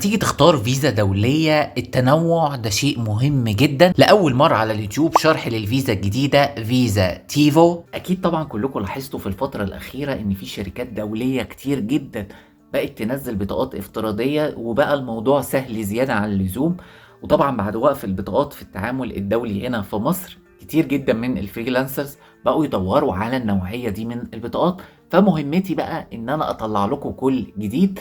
تيجي تختار فيزا دولية، التنوع ده شيء مهم جدا. لأول مرة على اليوتيوب شرح للفيزا الجديدة فيزا تيفو. أكيد طبعا كلكم لاحظتوا في الفترة الأخيرة إن في شركات دولية كتير جدا بقت تنزل بطاقات افتراضية، وبقى الموضوع سهل زيادة عن اللزوم. وطبعا بعد وقف البطاقات في التعامل الدولي هنا في مصر، كتير جدا من ال freelancers بقوا يدوروا على النوعية دي من البطاقات. فمهمتي بقى ان انا اطلع لكم كل جديد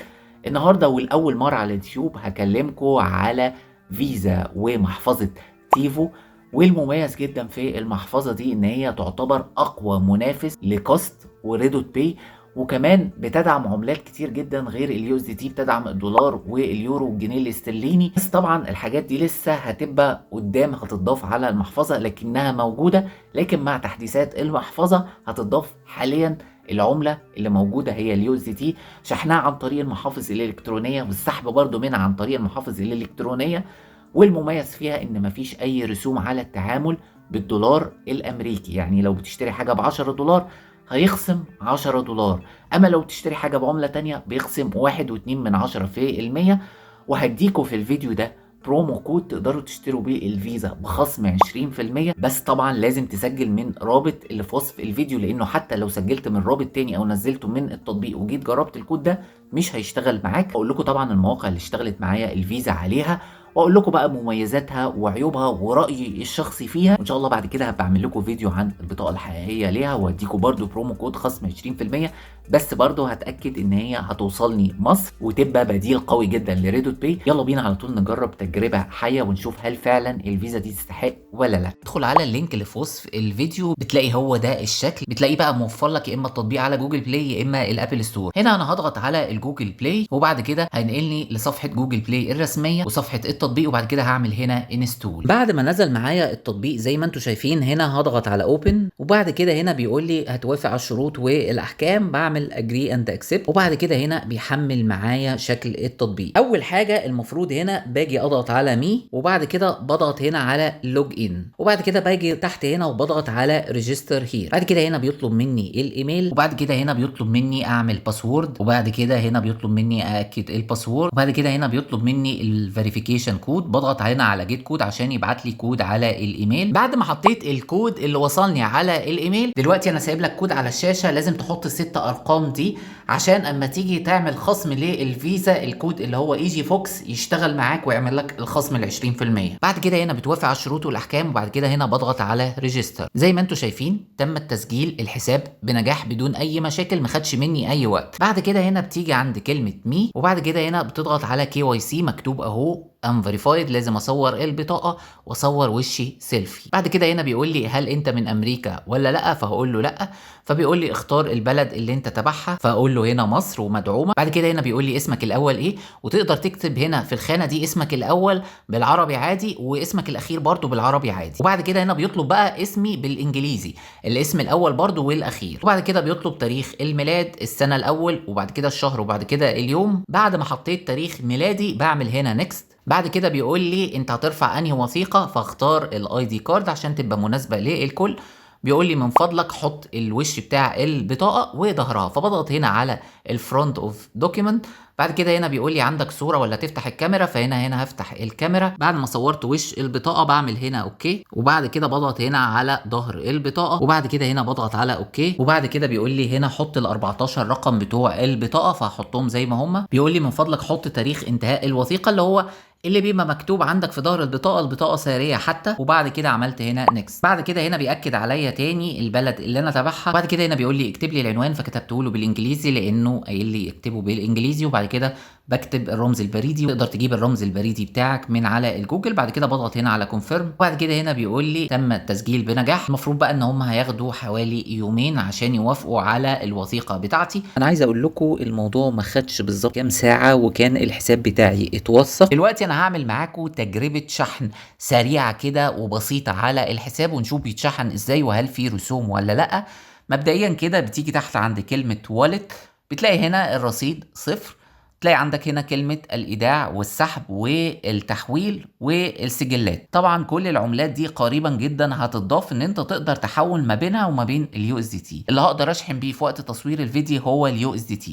النهارده، والاول مرة على اليوتيوب هكلمكم على فيزا ومحفظه تيفو. والمميز جدا في المحفظة دي ان هي تعتبر اقوى منافس لكاست وريدوت باي، وكمان بتدعم عملات كتير جدا غير ال USDT، بتدعم الدولار واليورو والجنيه الاسترليني. بس طبعا الحاجات دي لسه هتبقى قدام، هتضاف على المحفظة لكنها موجوده، لكن مع تحديثات المحفظة هتضاف. حاليا العملة اللي موجودة هي ال USDT، شحنها عن طريق المحافظ الالكترونية والسحب برضو منها عن طريق المحافظ الالكترونيه. والمميز فيها ان مفيش اي رسوم على التعامل بالدولار الامريكي، يعني لو بتشتري حاجة ب 10 دولار هيخصم 10 دولار، اما لو تشتري حاجة بعمله تانية بيخصم 1.2%. وهديكوا في الفيديو ده promo code تقدروا تشتروا بيه الفيزا بخصم 20%، بس طبعا لازم تسجل من رابط اللي في وصف الفيديو، لانه حتى لو سجلت من رابط تاني او نزلته من التطبيق وجيت جربت الكود ده مش هيشتغل معاك. اقول لكم طبعا المواقع اللي اشتغلت معايا الفيزا عليها، واقول لكم بقى مميزاتها وعيوبها ورايي الشخصي فيها، وان شاء الله بعد كده هبقى اعمل لكم فيديو عن البطاقة الحقيقية ليها، واديكم برده promo code خصم 20%. بس برده هتاكد ان هي هتوصلني مصر وتبقى بديل قوي جدا لريدوت باي. يلا بينا على طول نجرب تجربه حيه ونشوف هل فعلا الفيزا دي تستحق ولا لا. ادخل على ال link اللي في وصف الفيديو، بتلاقي هو ده الشكل، بتلاقيه بقى موفر لك يا اما التطبيق على جوجل بلاي يا اما ال Apple Store. هنا انا هضغط على الجوجل بلاي، وبعد كده هينقلني لصفحة جوجل بلاي الرسمية وصفحه التطبيق، وبعد كده هعمل هنا install. بعد ما نزل معايا التطبيق زي ما انتم شايفين، هنا هضغط على open، وبعد كده هنا بيقول لي هتوافق على الشروط والاحكام، بعمل agree and accept، وبعد كده هنا بيحمل معايا شكل التطبيق. اول حاجة المفروض هنا باجي اضغط على me، وبعد كده بضغط هنا على log in، وبعد كده باجي تحت هنا وبضغط على register here. بعد كده هنا بيطلب مني الايميل، وبعد كده هنا بيطلب مني اعمل password، وبعد كده هنا بيطلب مني ااكد ال password، وبعد كده هنا بيطلب مني ال verification code. بضغط هنا على get code عشان يبعت لي كود على الايميل. بعد ما حطيت الكود اللي وصلني على الايميل، دلوقتي انا سايب لك كود على الشاشة، لازم تحط الست ارقام دي عشان اما تيجي تعمل خصم للفيزا الكود اللي هو اي جي فوكس يشتغل معاك ويعمل لك الخصم ال 20%. بعد كده هنا بتوافق على الشروط والاحكام، وبعد كده هنا بضغط على register. زي ما انتم شايفين تم التسجيل الحساب بنجاح بدون اي مشاكل، ما خدش مني اي وقت. بعد كده هنا بتيجي عند كلمة me، وبعد كده هنا بتضغط على KYC، مكتوب اهو unverified، لازم اصور البطاقة واصور وشي سيلفي. بعد كده هنا بيقول لي هل انت من امريكا ولا لا، فهقول له لا، فبيقول لي اختار البلد اللي انت تبعها، فاقول له هنا مصر ومدعومه. بعد كده هنا بيقول لي اسمك الاول ايه، وتقدر تكتب هنا في الخانة دي اسمك الاول بالعربي عادي واسمك الاخير برضو بالعربي عادي. وبعد كده هنا بيطلب بقى اسمي بالانجليزي، الاسم الاول برضو والاخير. وبعد كده بيطلب تاريخ الميلاد، السنة الاول وبعد كده الشهر وبعد كده اليوم. بعد ما حطيت تاريخ ميلادي بعمل هنا next. بعد كده بيقول لي انت هترفع انهي وثيقه، فاختار ال ID card عشان تبقى مناسبة للكل. بيقول لي من فضلك حط الوش بتاع البطاقة وظهرها، فبضغط هنا على ال front of document. بعد كده هنا بيقول لي عندك صوره ولا تفتح الكاميرا، فهنا هفتح الكاميرا. بعد ما صورت وش البطاقة بعمل هنا okay، وبعد كده بضغط هنا على ظهر البطاقة، وبعد كده هنا بضغط على okay. وبعد كده بيقول لي هنا حط ال 14 رقم بتوع البطاقة، فهحطهم زي ما هم. بيقول لي من فضلك حط تاريخ انتهاء الوثيقة اللي هو اللي بيبقى مكتوب عندك في ظهر البطاقه، البطاقة ساريه حتى. وبعد كده عملت هنا next. بعد كده هنا بياكد عليا تاني البلد اللي انا تبعها. بعد كده هنا بيقول لي اكتب لي العنوان، فكتبته له بالانجليزي لانه قايل لي اكتبه بالانجليزي. وبعد كده بكتب الرمز البريدي، تقدر تجيب الرمز البريدي بتاعك من على الجوجل. بعد كده بضغط هنا على confirm، وبعد كده هنا بيقول لي تم التسجيل بنجاح. المفروض بقى ان هم هياخدوا حوالي يومين عشان يوافقوا على الوثيقة بتاعتي. انا عايز اقول لكم الموضوع ما خدش بالظبط كام ساعة وكان الحساب بتاعي اتوثق. دلوقتي انا هعمل معاكم تجربه شحن سريعة كده وبسيطة على الحساب، ونشوف بيتشحن ازاي وهل في رسوم ولا لا. مبدئيا كده بتيجي تحت عند كلمة wallet، بتلاقي هنا الرصيد صفر، تلاقي عندك هنا كلمة الإيداع والسحب والتحويل والسجلات. طبعا كل العملات دي قريبا جدا هتضاف ان انت تقدر تحول ما بينها وما بين ال USDT. اللي هقدر اشحن بيه في وقت تصوير الفيديو هو ال USDT.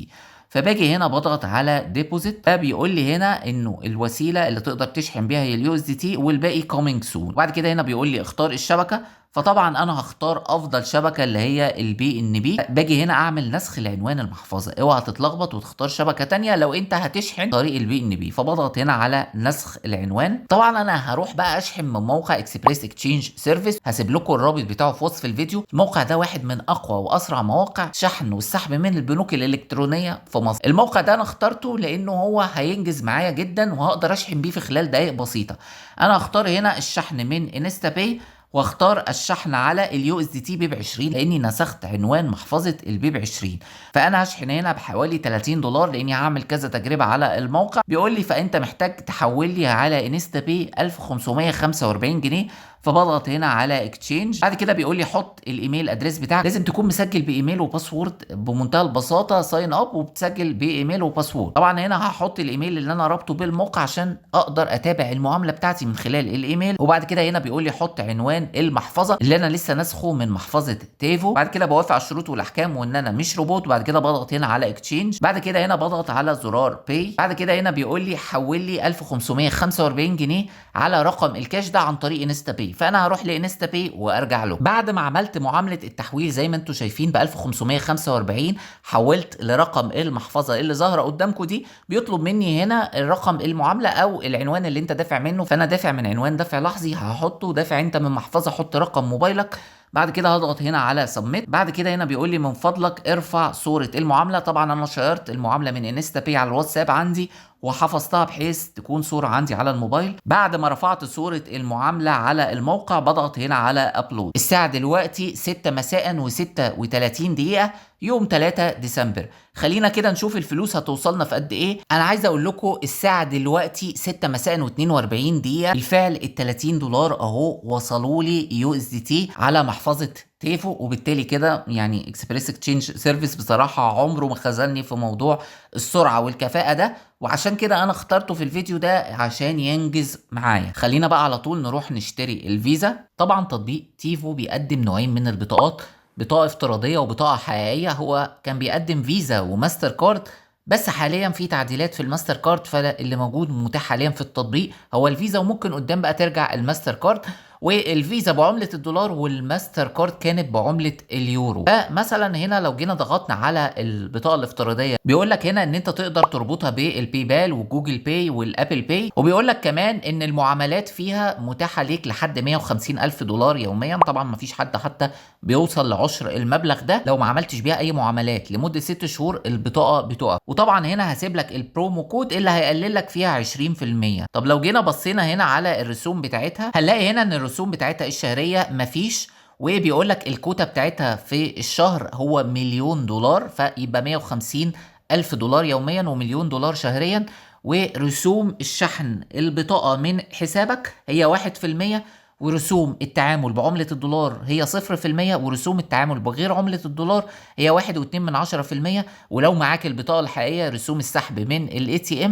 فباجي هنا بضغط على deposit، فبيقول لي هنا انه الوسيلة اللي تقدر تشحن بيها هي ال USDT والباقي coming soon. وبعد كده هنا بيقول لي اختار الشبكه، فطبعا انا هختار افضل شبكة اللي هي ال BNB. باجي هنا اعمل نسخ لعنوان المحفظه، اوعى تتلخبط وتختار شبكة تانية لو انت هتشحن طريق ال BNB. فبضغط هنا على نسخ العنوان. طبعا انا هروح بقى اشحن من موقع Express Exchange Service، هسيب لكم الرابط بتاعه في وصف الفيديو. الموقع ده واحد من اقوى واسرع مواقع شحن والسحب من البنوك الالكترونية في مصر. الموقع ده انا اخترته لانه هو هينجز معايا جدا وهقدر اشحن بيه في خلال دقائق بسيطه. انا هختار هنا الشحن من InstaPay واختار الشحن على ال USDT BEP 20 لاني نسخت عنوان محفظة ال BEP 20. فانا هشحن هنا بحوالي 30 دولار لاني هعمل كذا تجربه على الموقع. بيقول لي فانت محتاج تحول لي على InstaPay 1545 جنيه، فبضغط هنا على exchange. بعد كده بيقول لي حط ال email address بتاعك، لازم تكون مسجل ب email و password. بمنتهى البساطة sign up وبتسجل ب email و password. طبعا هنا هحط الايميل اللي انا رابطه بالموقع عشان اقدر اتابع المعاملة بتاعتي من خلال الايميل. وبعد كده هنا بيقول لي حط عنوان المحفظة اللي انا لسه ناسخه من محفظة تيفو. بعد كده بوافق على الشروط والاحكام وان انا مش روبوت، وبعد كده بضغط هنا على exchange. بعد كده هنا بضغط على زرار pay. بعد كده هنا بيقول لي حول لي 1545 جنيه على رقم الكاش ده عن طريق InstaPay، فانا هروح ل InstaPay وارجع له. بعد ما عملت معاملة التحويل زي ما انتم شايفين ب 1545 حولت لرقم المحفظة اللي ظاهره قدامكم دي. بيطلب مني هنا الرقم المعاملة او العنوان اللي انت دافع منه، فانا دافع من عنوان دفع لحظي هحطه، دافع انت من محفظة حط رقم موبايلك. بعد كده هضغط هنا على submit. بعد كده هنا بيقول لي من فضلك ارفع صوره المعامله. طبعا انا شيرت المعاملة من InstaPay على الواتساب عندي وحفظتها بحيث تكون صورة عندي على الموبايل. بعد ما رفعت صورة المعاملة على الموقع بضغط هنا على upload. الساعة دلوقتي 6 مساء و36 دقيقة يوم 3 ديسمبر. خلينا كده نشوف الفلوس هتوصلنا في قد ايه. انا عايز اقول لكم الساعة دلوقتي 6 مساء و42 دقيقة، بالفعل ال 30 دولار اهو وصلوا لي USDT على محفظة تيفو. وبالتالي كده يعني Express Exchange Service بصراحة عمره ما خذلني في موضوع السرعة والكفاءة ده، وعشان كده انا اخترته في الفيديو ده عشان ينجز معايا. خلينا بقى على طول نروح نشتري الفيزا. طبعا تطبيق تيفو بيقدم نوعين من البطاقات، بطاقة افتراضية وبطاقة حقيقية. هو كان بيقدم فيزا وماستر كارد، بس حاليا في تعديلات في الماستر كارد، فاللي موجود متاح حاليا في التطبيق هو الفيزا، وممكن قدام بقى ترجع الماستر كارد. والفيزا بعملة الدولار والماستر كارد كانت بعملة اليورو. فمثلا هنا لو جينا ضغطنا على البطاقة الافتراضية بيقول لك هنا ان انت تقدر تربطها بال PayPal و Google Pay وال Apple Pay، وبيقول لك كمان ان المعاملات فيها متاحة ليك لحد 150 الف دولار يوميا. طبعا ما فيش حد حتى بيوصل لعشر المبلغ ده. لو ما عملتش بيها اي معاملات لمدة 6 شهور البطاقة بتقف. وطبعا هنا هسيب لك ال promo code اللي هيقلل لك فيها 20%. طب لو جينا بصينا هنا على الرسوم بتاعتها هنلاقي هنا ان الرسوم بتاعتها الشهرية مفيش، وبيقول لك الكوتا بتاعتها في الشهر هو مليون دولار، فيبقى 150 ألف دولار يوميا ومليون دولار شهريا. ورسوم الشحن البطاقة من حسابك هي 1%، ورسوم التعامل بعملة الدولار هي 0%، ورسوم التعامل بغير عملة الدولار هي 1.2%. ولو معاك البطاقة الحقيقية رسوم السحب من ال ATM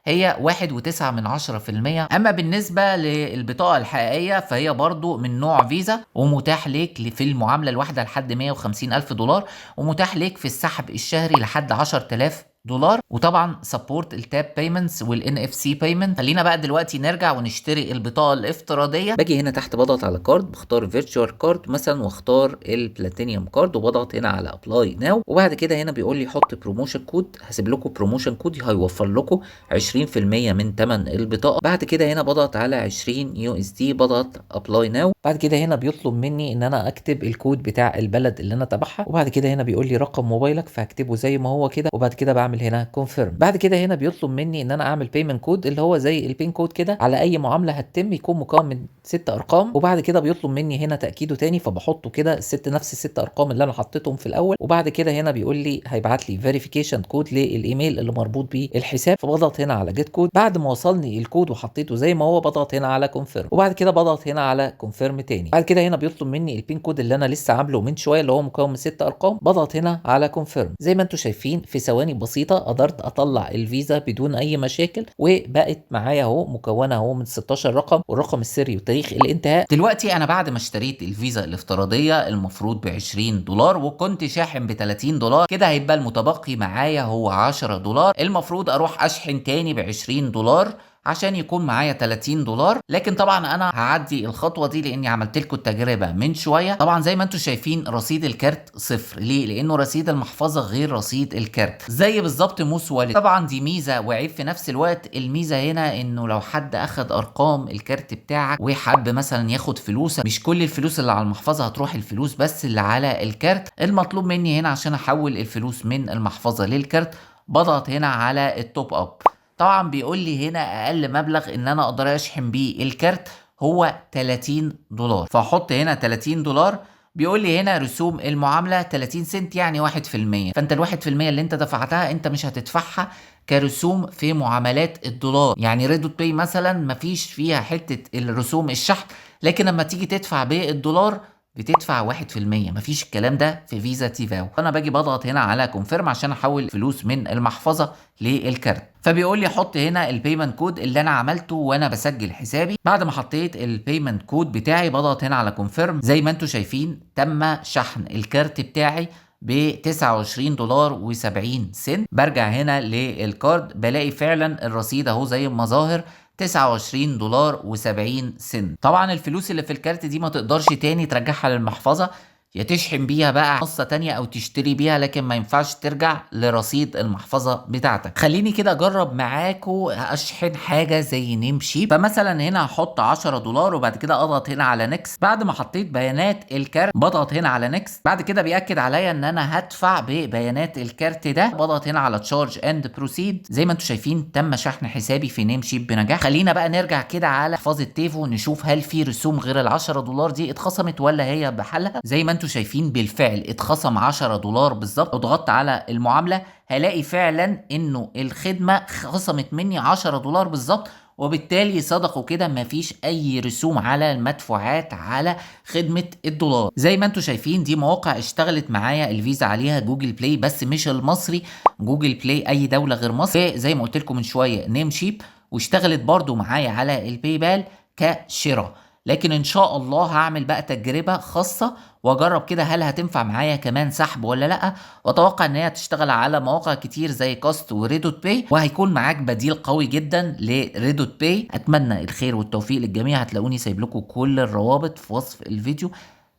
هي 1.9%. أما بالنسبة للبطاقة الحقيقية فهي برضو من نوع فيزا، ومتاح ليك في المعاملة الواحدة لحد 150 ألف دولار، ومتاح ليك في السحب الشهري لحد 10,000 دولار، وطبعا support ال tap payments وال NFC payment. خلينا بقى دلوقتي نرجع ونشتري البطاقة الافتراضيه. باجي هنا تحت بضغط على card، بختار virtual card مثلا واختار ال platinum card، وبضغط هنا على apply now. وبعد كده هنا بيقول لي حط promotion code، هسيب لكم promotion code هيوفر لكم 20% من ثمن البطاقة. بعد كده هنا بضغط على 20 USD، بضغط apply now. بعد كده هنا بيطلب مني ان انا اكتب الكود بتاع البلد اللي انا تبعها، وبعد كده هنا بيقول لي رقم موبايلك فهكتبه زي ما هو كده، وبعد كده بعمل هنا confirm. بعد كده هنا بيطلب مني ان انا اعمل payment code اللي هو زي ال PIN code كده على اي معاملة هتتم، يكون مكون من ست ارقام. وبعد كده بيطلب مني هنا تاكيده تاني، فبحطه كده الست نفس الست ارقام اللي انا حطيتهم في الاول. وبعد كده هنا بيقول لي هيبعت لي verification code للايميل اللي مربوط بيه الحساب، فبضغط هنا على get code. بعد ما وصلني الكود وحطيته زي ما هو بضغط هنا على confirm، وبعد كده بضغط هنا على confirm تاني. بعد كده هنا بيطلب مني ال PIN code اللي انا لسه عامله من شوية اللي هو مكون من ست ارقام، بضغط هنا على confirm. زي ما انتم شايفين في ثواني بسيطة بسيطة قدرت اطلع الفيزا بدون اي مشاكل، وبقت معايا اهو مكونة اهو من 16 رقم والرقم السري وتاريخ الانتهاء. دلوقتي انا بعد ما اشتريت الفيزا الافتراضية المفروض ب 20 دولار وكنت شاحن ب 30 دولار، كده هيبقى المتبقي معايا هو 10 دولار. المفروض اروح اشحن تاني ب 20 دولار عشان يكون معايا 30 دولار، لكن طبعا انا هعدي الخطوة دي لاني عملت لكم التجربة من شوية. طبعا زي ما انتم شايفين رصيد الكارت صفر، ليه؟ لانه رصيد المحفظة غير رصيد الكارت، زي بالظبط موس Wallet. طبعا دي ميزة وعيب في نفس الوقت. الميزة هنا انه لو حد اخد ارقام الكارت بتاعك وحب مثلا ياخد فلوس، مش كل الفلوس اللي على المحفظة هتروح، الفلوس بس اللي على الكارت. المطلوب مني هنا عشان احول الفلوس من المحفظة للكارت بضغط هنا على ال top up. طبعا بيقول لي هنا اقل مبلغ ان انا اقدر اشحن بيه الكارت هو 30 دولار، فاحط هنا 30 دولار. بيقول لي هنا رسوم المعاملة 30 سنت، يعني 1%، فانت ال1% اللي انت دفعتها انت مش هتدفعها كرسوم في معاملات الدولار. يعني ريدوت باي مثلا مفيش فيها حتة الرسوم الشحن، لكن لما تيجي تدفع بالدولار بتدفع 1%، مفيش الكلام ده في فيزا تيفاو. انا باجي بضغط هنا على confirm عشان احول فلوس من المحفظة للكارت، فبيقول لي حط هنا ال payment code اللي انا عملته وانا بسجل حسابي. بعد ما حطيت ال payment code بتاعي بضغط هنا على confirm. زي ما انتم شايفين تم شحن الكارت بتاعي ب 29 دولار و70 سنت. برجع هنا لل card بلاقي فعلا الرصيد اهو زي ما ظاهر 29 دولار و70 سنت. طبعا الفلوس اللي في الكارت دي ما تقدرش تاني ترجعها للمحفظة، يا تشحن بيها بقى منصة تانية او تشتري بيها، لكن ما ينفعش ترجع لرصيد المحفظة بتاعتك. خليني كده اجرب معاكو اشحن حاجة زي Namecheap. فمثلا هنا هحط 10 دولار وبعد كده اضغط هنا على next. بعد ما حطيت بيانات الكارت بضغط هنا على next. بعد كده بيأكد عليا ان انا هدفع ببيانات الكارت ده، بضغط هنا على charge and proceed. زي ما انتم شايفين تم شحن حسابي في Namecheap بنجاح. خلينا بقى نرجع كده على محفظة تيفو نشوف هل في رسوم غير ال 10 دولار دي اتخصمت ولا هي بحالها. زي ما انتم شايفين بالفعل اتخصم 10 دولار بالظبط. لو ضغطت على المعاملة هلاقي فعلا انه الخدمة خصمت مني 10 دولار بالظبط، وبالتالي صدقوا كده مفيش اي رسوم على المدفوعات على خدمة الدولار. زي ما انتم شايفين دي مواقع اشتغلت معايا الفيزا عليها Google Play، بس مش المصري، Google Play اي دولة غير مصر. زي ما قلت لكم من شوية Namecheap، واشتغلت برضو معايا على ال PayPal كشراء. لكن ان شاء الله هعمل بقى تجربة خاصة واجرب كده هل هتنفع معايا كمان سحب ولا لا، واتوقع ان هي هتشتغل على مواقع كتير زي كاست وريدوت باي، وهيكون معاك بديل قوي جدا لريدوت باي. اتمنى الخير والتوفيق للجميع. هتلاقوني سايب لكم كل الروابط في وصف الفيديو.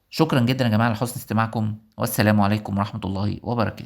شكرا جدا يا جماعة لحسن استماعكم، والسلام عليكم ورحمة الله وبركاته.